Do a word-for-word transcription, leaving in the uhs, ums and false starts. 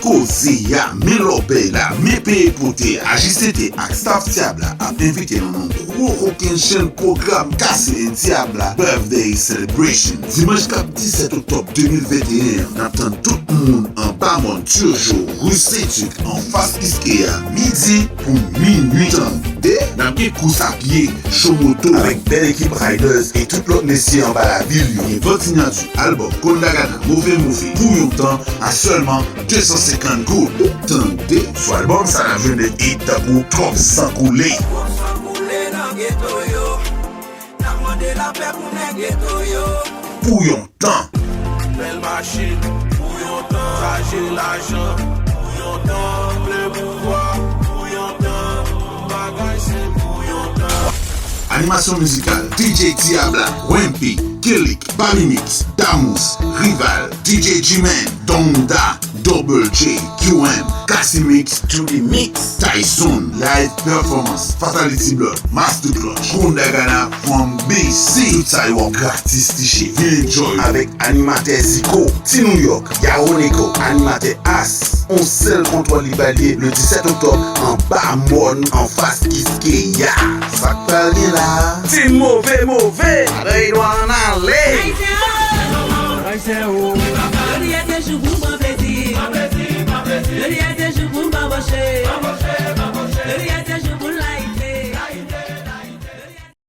Koze a, men lòbèy la, men peye pote a. J C T ak staff Tyab la ap envite nou nan gwo kokennchenn pwogram Kase Tyab la Birthday Celebration. Dimanch k ap disèt oktòb de mil venteyen an, n ap tann tout moun anba mòn Turgeau, ri Seychik, anfas Kiskeya, midi pou minui. Tande, n ap gen kous a pye, cho moto, avèk bèl ekip riders e tout lòt mesye anba lavil yo. Gen vant sinyati albòm Kondagana Move Move pou yon tan a sèlman de san senkant goud. Tande, sou albòm sa n ap jwenn lòt hit tankou Twòp San Koule. Twòp san koule nan geto yo. N ap mande lapè pou nèg geto yo. Pou yon tan. Bèl machin pou yon tan. Chaje lajan pou yon tan. Vle pouvwa pou yon tan. Bagay se pou yon tan. Animasyon mizikal, D J Diabla, Wempy, Kilik, Bamimix, Damous, Rival, D J G-Man, Donda, Double J, Q M, Casimix, Judy Mix, Tyson, Live Performance, Fatality Blood, Master Clutch, Kondagana, From B C, tout sa yo ap gratis tiche. Vin enjoy avèk animatè Zico, Ti New York, Yaroneko, animatè As, on sèl kontwòl li ba l ye, le disèt oktòb, anba mòn, anfas Kiskeya. Sa k pral gen la? Ti move move, rèy dwa ann ale. Ayisyen o. Yo di yè te jou pou